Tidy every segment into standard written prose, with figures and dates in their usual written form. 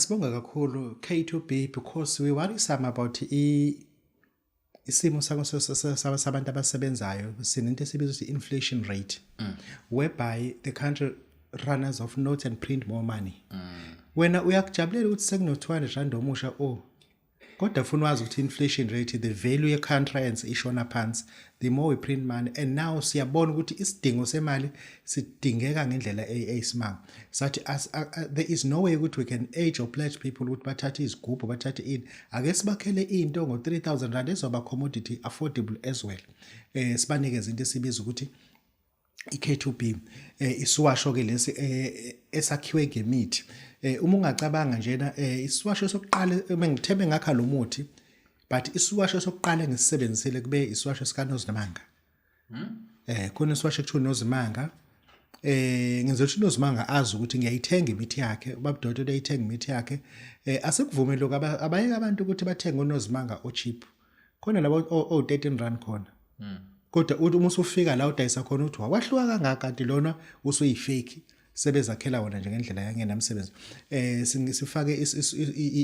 Asibonga kakhulu K2B because we worry some about isimo sako sabantu abasebenzayo. Sinento esibiza ukuthi inflation rate, whereby the country runners of notes and print more money. Wena uyakujabulela ukuthi sekuno R200 omusha, oh, kodwa funa wazi ukuthi inflation rate, the value ye-currency ishona phansi the more we print money. And now siyabona ukuthi isidingo semali sidingeka ngendlela eyisimanga. Sathi there is no way ukuthi we can age or pledge people ukuthi bathathe izigubhu, bathathe ini. Ake sibakhele into ngo-R3000 ezoba commodity, affordable as well. Sibanikeze into esibiza ukuthi i-K2B, isiwasho ke lesi esakhiwe ngemithi. Uma ungacabanga njena, isiwasho sokuqala mengithembe ngakha lo muthi, but isiwasho sokuqala engisisebenzisile kube isiwasho sikaNozimanga. Khona isiwasho ekuthiwa Nozimanga. Ngenza ukuthi uNozimanga azi ukuthi ngiyayithenga imithi yakhe, ubaba Dotto uyayithenga imithi yakhe. Asikuvume lokho, abayeke abantu ukuthi bathenge uNozimanga o-cheap. Khona labo o R13 khona. Kodwa uthi uma usufika la udayisa khona, uthi wakwahluka kangaka, kanti lona usuyi-fake, sebezakhela wona nje ngendlela yangenamsebenzi. Sifake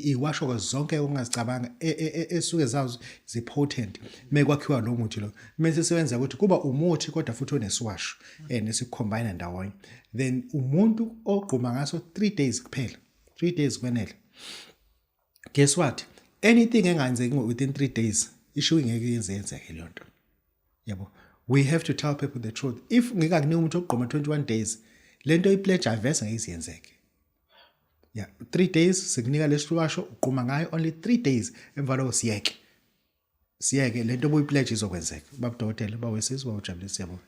iwasho zonke ongazicabanga esuke zazo zi-potent mekwakhiwa lo muthi lo, mase sewenza ukuthi kuba umuthi kodwa futhi onesiwasho nesicombine ndawonye. Then umuntu ogquma ngaso 3 days kuphela, 3 days kwenele. Guess what? Anything engayenzeki within 3 days isho ingeke yenzeke leyo nto, yabo. We have to tell people the truth. If ngikakunika umuntu ogqoma 21 days, lento i-pledge avese ngeke iziyenzeke. Yeah, 3 days sikunika lesiwasho, uqhuma ngayo only 3 days, emva lokho siyeke, siyeke lento obuyi-pledge, izokwenzeka. Baba dokotela, bawesizwe, bawujabulisa, siyabonga.